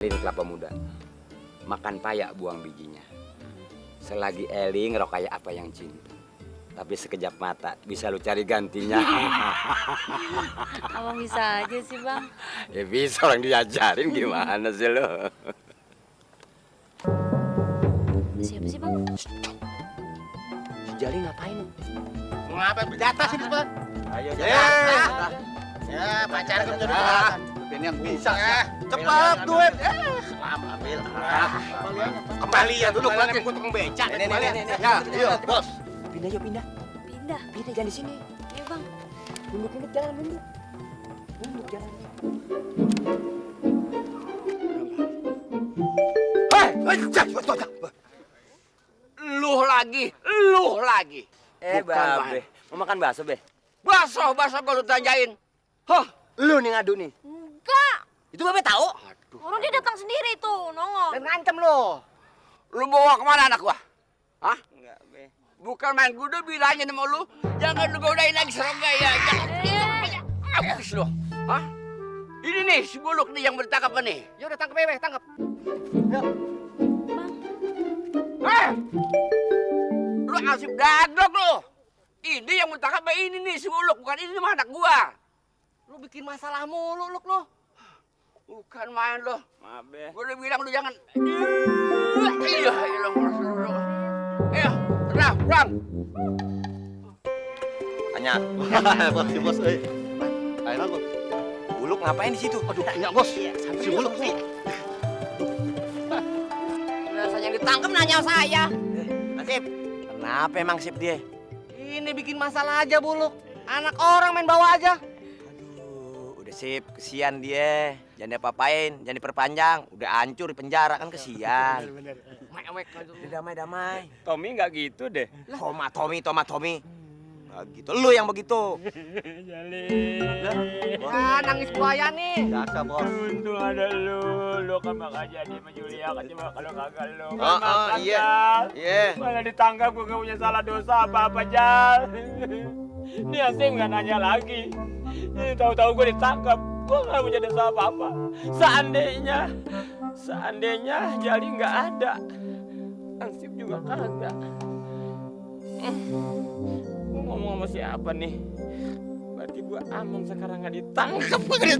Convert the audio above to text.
Eling kelapa muda, makan payak buang bijinya. Selagi eling roh kayak apa yang cinta. Tapi sekejap mata bisa lu cari gantinya. Abang bisa aja sih bang. Ya bisa, orang diajarin gimana sih lo. Siapa sih bang? Si Jali ngapain? Ngapain berjata sih di depan? Ayo Ya, pacar gue jadi ini yang bisa ya. Cepat duit. Lama ambil. Kembalian dulu lagi gue tukang becak. Nih. Ya, iya, bos. Pindah yuk, pindah. Pindah. Pindah jangan di sini. Iya bang. Nunduk jalan nunduk. Nunduk jalan. Luh lagi. Babe. Mau makan bakso, Be? Bakso gue lu tanjain. Hah, lu nih ngadu nih. Enggak. Itu Babe tahu? Orang dia datang sendiri tuh, nongol. Dan ngancem lo. Lu bawa kemana anak gua? Hah? Enggak, Be. Bukan main gue udah bilangin sama lu. Jangan lu godain lagi serangga ya. Jangan. Abis lu. Hah? Ini nih si Buluk nih yang bertangkap nih. Ya udah tangkap Bebe, tangkap. Heh! Lu asip dadok lu. Ini yang bertangkap ini nih si Buluk, bukan ini mah anak gua. Lu bikin masalah mulu, Luk, lu. Bukan main lu. Maaf, Be. Gua udah bilang lu jangan. Iya, ilang lu. Ayo, tenang, pulang. Tanya. Bos, si bos, ayo bos. Buluk ngapain di situ? Aduh, enggak bos. Si Buluk nih. Rasanya ditangkap nanya saya. Nasib. Kenapa emang Sip dia? Ini bikin masalah aja, Buluk. Anak orang main bawa aja. Aduh, udah Sip, kesian dia. Jangan diapa-apain, jangan diperpanjang. Udah hancur di penjara kan kesian. Mewek aja. Udah damai-damai. Tommy nggak gitu deh. Tommy. Nah, gitu. Lu yang begitu. Wah, nangis buaya nih. Biasa, Bos. Untung ada lu kan bakal jadi sama Julia kan coba kalau kagak lu. Iya. Iya. Malah ditangkap gue nggak punya salah dosa apa-apa Jal. Ini Asim nggak nanya lagi. Tahu-tahu gue ditangkap, gue nggak punya dosa apa-apa. Seandainya Jali nggak ada, Asim juga kagak. Gue ngomong sama siapa nih? Berarti gue among sekarang nggak ditangkap gue.